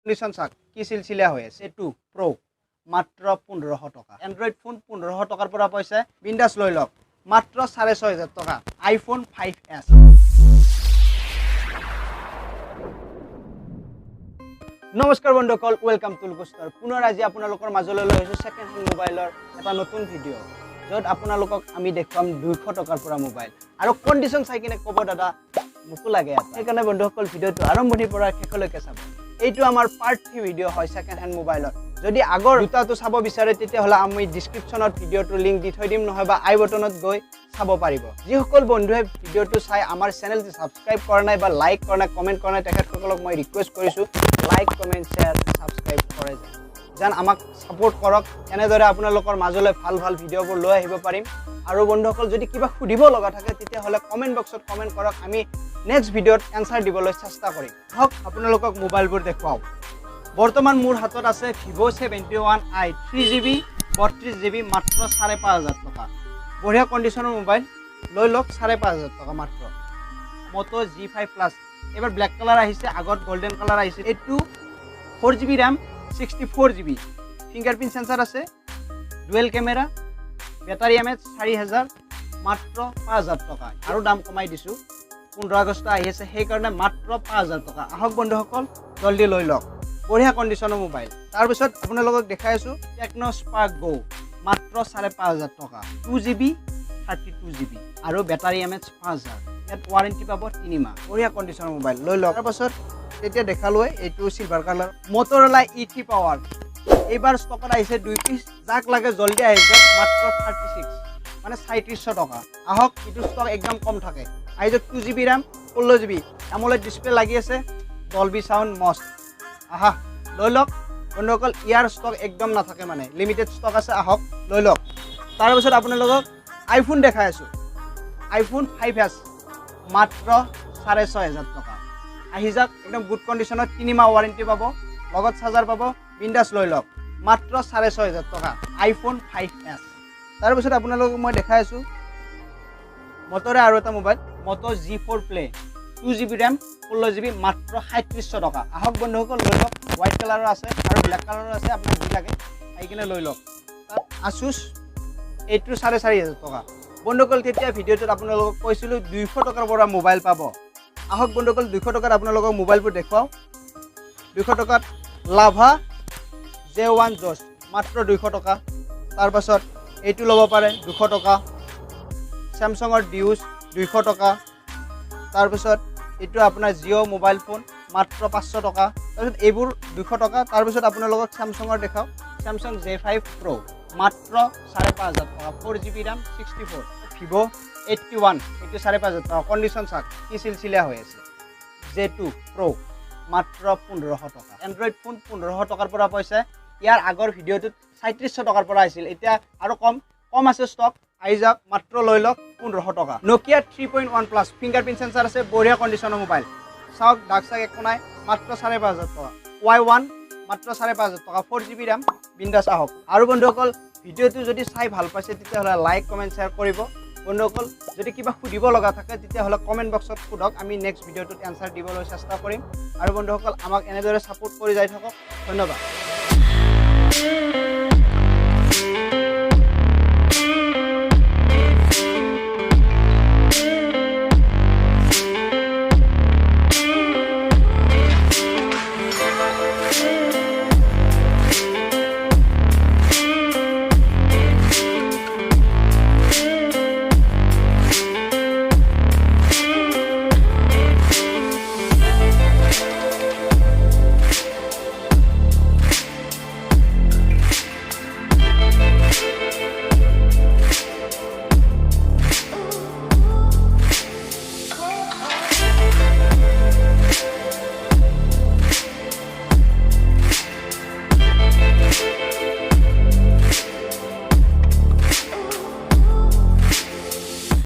Condition চাওক, কি চিলচিলা হৈ আছে। এইটো প্ৰ' মাত্ৰ 1500 টকা। এণ্ড্ৰইড ফোন 1500 টকাৰ পৰা পাইছে। বিন্দাছ লৈ লওক, মাত্ৰ 6500 টকা আইফোন 5এছ। নমস্কাৰ বন্ধুসকল, welcome to লুকুষ্টৰ। পুনৰ আজি আপোনালোকৰ মাজলৈ লৈ আহিছোঁ ছেকেণ্ড হেণ্ড মোবাইলৰ এটা নতুন ভিডিঅ', য'ত আপোনালোকক আমি দেখুৱাম 200 টকাৰ পৰা মোবাইল আৰু কণ্ডিশ্যন চাই কিনে ক'ব, "দাদা, মোকো লাগে এটা।" সেইকাৰণে বন্ধুসকল, ভিডিঅ'টো আৰম্ভণিৰ পৰা শেষলৈকে চাব। এইটো আমাৰ পাৰ্ট 3 ভিডিঅ' হয় ছেকেণ্ড হেণ্ড মোবাইলৰ। যদি আগৰ দুটাটো চাব বিচাৰে, তেতিয়াহ'লে আমি ডিছক্ৰিপশ্যনত ভিডিঅ'টোৰ লিংক দি থৈ দিম, নহয় বা আই বটনত গৈ চাব পাৰিব। যিসকল বন্ধুৱে ভিডিঅ'টো চাই আমাৰ চেনেলটো ছাবস্ক্ৰাইব কৰা নাই বা লাইক কৰা নাই, কমেণ্ট কৰা নাই, তেখেতসকলক মই ৰিকুৱেষ্ট কৰিছোঁ, লাইক, কমেণ্ট, শ্বেয়াৰ, ছাবস্ক্ৰাইব কৰে যেন যেন আমাক ছাপোৰ্ট কৰক। এনেদৰে আপোনালোকৰ মাজলৈ ভাল ভাল ভিডিঅ'বোৰ লৈ আহিব পাৰিম। আৰু বন্ধুসকল, যদি কিবা সুধিব লগা থাকে, তেতিয়াহ'লে কমেণ্ট বক্সত কমেণ্ট কৰক, আমি নেক্সট ভিডিঅ'ত এনচাৰ দিবলৈ চেষ্টা কৰিম। হওক, আপোনালোকক মোবাইলবোৰ দেখুৱাওঁ। বৰ্তমান মোৰ হাতত আছে ভিভ' 71আই, 3 জিবি 32 জিবি, মাত্ৰ 5500 টকা। বঢ়িয়া কণ্ডিশ্যনৰ মোবাইল, লৈ লওক, 5500 টকা মাত্ৰ। মটো জি 5 প্লাছ, এইবাৰ ব্লেক কালাৰ আহিছে, আগত গল্ডেন কালাৰ আহিছে। এইটো 4 GB RAM, 64 GB, fingerprint sensor আছে, ডুৱেল কেমেৰা, বেটাৰী এমএচ 4000, মাত্ৰ 5000 টকা। আৰু দাম কমাই দিছোঁ, 15 আগষ্ট আহি আছে, সেইকাৰণে মাত্ৰ 5000 টকা। আহক বন্ধুসকল, জল্দি লৈ লওক, বঢ়িয়া কণ্ডিশ্যনৰ মোবাইল। তাৰপিছত আপোনালোকক দেখাই আছোঁ টেকন' স্পাৰ্ক গ', মাত্ৰ 5500 টকা, 2 জিবি 32 জিবি আৰু বেটাৰী এমএচ 5000। ইয়াত ৱাৰেণ্টি পাব 3 মাহ। বঢ়িয়া কণ্ডিশ্যনৰ মোবাইল, লৈ লওক। তাৰপাছত তেতিয়া দেখালোৱে এইটো চিলভাৰ কালাৰ মটৰলা ই 3 পাৱাৰ। এইবাৰ ষ্টকত আহিছে দুই পিচ, যাক লাগে জল্দি আহি যাওক। মাত্ৰ 36, মানে 3600 টকা। আহক, এইটো ষ্টক একদম কম থাকে। আহি যাওক। 2 GB RAM, 16 GB, AMOLED display লাগি আছে, ডলবি চাউণ্ড মষ্ট। আহা, লৈ লওক বন্ধুসকল। ইয়াৰ ষ্টক একদম নাথাকে, মানে লিমিটেড ষ্টক আছে। আহক, লৈ লওক। তাৰপিছত আপোনালোকক আইফোন দেখাই আছোঁ। আইফোন 5এছ মাত্ৰ 6500 টকা। আহি যাওক, একদম গুড কণ্ডিশ্যনত, 3 মাহ ৱাৰেণ্টি পাব, লগত চাৰ্জাৰ পাব। বিন্দাছ লৈ লওক, মাত্ৰ 6500 টকা আইফোন 5এছ। তাৰপিছত আপোনালোকক মই দেখাই আছোঁ মটৰে আৰু এটা mobile, Moto' G 4 play, 2 GB RAM, 16 GB, মাত্ৰ 3700 টকা। আহক বন্ধুসকল, লৈ লওক। হোৱাইট কালাৰৰ আছে আৰু ব্লেক কালাৰৰ আছে, আপোনাক যি লাগে আহি কিনে লৈ লওক। তাত আচুচ এইটো 4500 টকা। বন্ধুসকল, তেতিয়া ভিডিঅ'টোত আপোনালোকক কৈছিলোঁ 200 টকাৰ পৰা মোবাইল পাব। আহক বন্ধুসকল, 200 টকাত আপোনালোকক মোবাইলবোৰ দেখুৱাওঁ। 200 টকাত লাভা জে 1 জছ, মাত্ৰ 200 টকা। তাৰপাছত এইটো ল'ব পাৰে 200 টকা। চেমচাঙৰ ডিউজ 200 টকা। তাৰপিছত এইটো আপোনাৰ জিঅ' মোবাইল ফোন, মাত্ৰ 500 টকা। তাৰপিছত এইবোৰ 200 টকা। তাৰপিছত আপোনালোকক চেমচাঙৰ দেখাওঁ। চেমচাং জে 5 প্ৰ' মাত্ৰ 5500 টকা, 4 জিবি ৰেম 64। ভিভ' 81, এইটো 5500 টকা। কণ্ডিশ্যন চাওক, কি চিলচিলা হৈ আছে। জে 2 প্ৰ' মাত্ৰ 1500 টকা। এণ্ড্ৰইড ফোন 1500 টকাৰ পৰা পাইছে। ইয়াৰ আগৰ ভিডিঅ'টোত 3600 টকাৰ পৰা আহিছিল, এতিয়া আৰু কম কম আছে ষ্টক। আহি যাওক, মাত্ৰ লৈ লওক 1500 টকা। নকিয়া 3.1 প্লাছ, ফিংগাৰ প্ৰিণ্ট চেঞ্চাৰ আছে, বঢ়িয়া কণ্ডিশ্যনৰ মোবাইল। চাওক, দাগ চাগ একো নাই, মাত্ৰ 5500 টকা। ৱাই 1 মাত্ৰ 5500 টকা, 4 জিবি ৰেম। বিন্দাছ আহক। আৰু বন্ধুসকল, ভিডিঅ'টো যদি চাই ভাল পাইছে, তেতিয়াহ'লে লাইক, কমেণ্ট, শ্বেয়াৰ কৰিব। বন্ধুসকল, যদি কিবা সুধিব লগা থাকে, তেতিয়াহ'লে কমেণ্ট বক্সত সোধক, আমি নেক্সট ভিডিঅ'টোত এনচাৰ দিবলৈ চেষ্টা কৰিম। আৰু বন্ধুসকল, আমাক এনেদৰে ছাপোৰ্ট কৰি যাই থাকক। ধন্যবাদ।